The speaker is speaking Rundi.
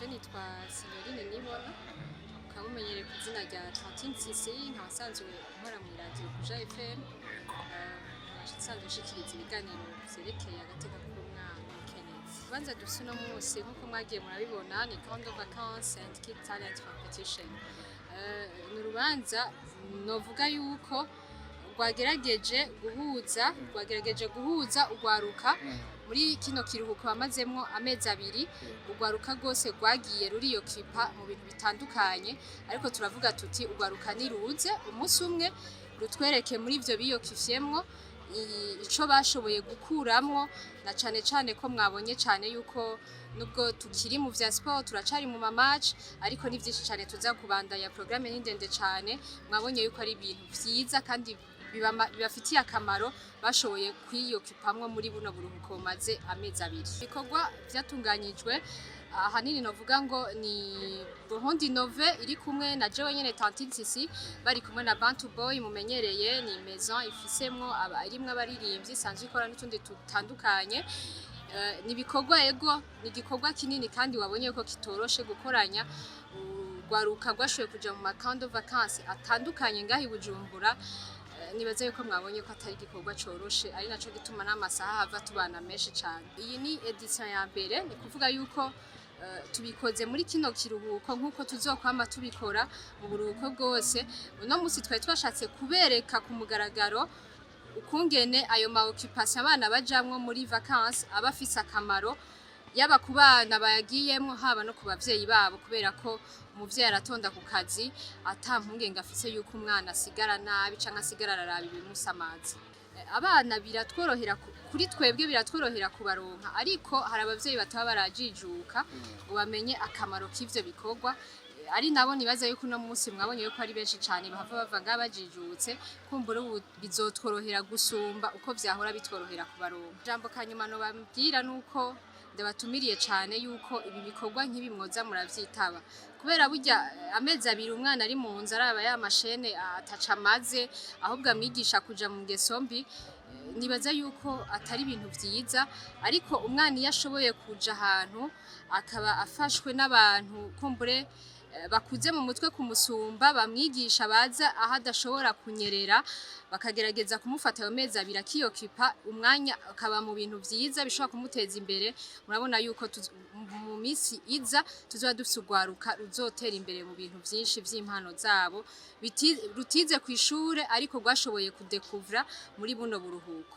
Nitwa Signorine Nibona, ukaba umenyereye ku izina rya Tantine Sisi, nkaba nsanzwe nkora mu iradiyo Buja FM, nsanzwe nshikiriza ibiganiro vyerekeye agateka k'umwana n'umukenyezi. Ikibanza dufise uno munsi, nk'uko mwagiye murabibona, ni Camp de Vacances and Kid Talent Competition. Ni urubanza novuga yuko rwagerageje guhuza urwaruka muri kino kiruhuko bamazemwo amezi 2. Urwaruka rwose rwagiye ruriyokipa mu bintu bitandukanye, ariko turavuga tuti urwaruka niruze umunsi umwe rutwereke muri ivyo biyokifyemwo ico bashoboye gukuramwo, na cane cane ko mwabonye cane yuko nubwo tukiri mu vya sport, turacari mu ma match, ariko ni vyinshi cane tuza kubandanya. Programme ni ndende cane. Mwabonye yuko ari ibintu vyiza kandi bibafitiye akamaro bashoboye kwiyokipamwo muri buno buruhuko bumaze amezi 2. Ibikorwa vyatunganyijwe ahanini novuga ngo ni Burundi Nove iri kumwe na jewe nyene Tantine Sisi, bari kumwe na Bantu Boy mumenyereye. Ni maison ifisemwo irimwo abaririmbyi, isanzwe ikora n'utundi tutandukanye. Ni ibikorwa, ego, ni igikorwa kinini kandi wabonye ko kitoroshe gukoranya urwaruka rwashoboye kuja mu ma camp de vacances atandukanye ngaho i Bujumbura. Nibaza yuko mwabonye ko atari igikorwa coroshe, ari naco gituma n'amasaha hava tubana menshi cane. Iyi ni édition ya mbere, ni kuvuga yuko tubikoze muri kino kiruhuko nk'uko tuzokwama tubikora mu buruhuko bwose. Uno musi twari twashatse kubereka ku mugaragaro ukungene ayo ma occupation abana bajamwo muri vacances aba afise akamaro, yaba ku bana bayagiyemwo, haba no ku bavyeyi babo, kubera ko umuvyeyi aratonda ku kazi ata mpungenge afise yuko umwana asigara nabi canke asigara araraba ibimusamaza. Abana biratworohera kuri twebwe biratworohera kubaronka, ariko hari abavyeyi bataba barajijuka ngo bamenye akamaro k'ivyo bikorwa. Ari nabo nibaza yuko uno munsi mwabonye yuko ari benshi cane bahava bava ngaha bajijutse. Kumbura ubu bizotworohera gusumba uko vyahora bitworohera kubaronka. Ijambo kanyuma nobabwira nuko ndabatumiriye cane yuko ibi bikorwa nk'ibi mwoza muravyitaba, kubera burya amezi 2 umwana ari mu nzu araba ya ma chaînes ataca amaze, ahubwo amwigisha kuja mu ngeso mbi. Nibaza yuko atari ibintu vyiza, ariko umwana iyo ashoboye kuja ahantu akaba afashwe n'abantu kumbure bakuze mu mutwe kumusumba, bamwigisha, baza aho adashobora kunyerera, bakagerageza kumufata ayo mezi 2 akiyokipa umwanya akaba mu bintu vyiza bishobora kumuteza imbere, murabona yuko mu minsi iza tuzoba dufise urwaruka ruzotera imbere mu bintu vyinshi vy'impano zabo rutize kw'ishure, ariko rwashoboye kudekuvra muri buno buruhuko.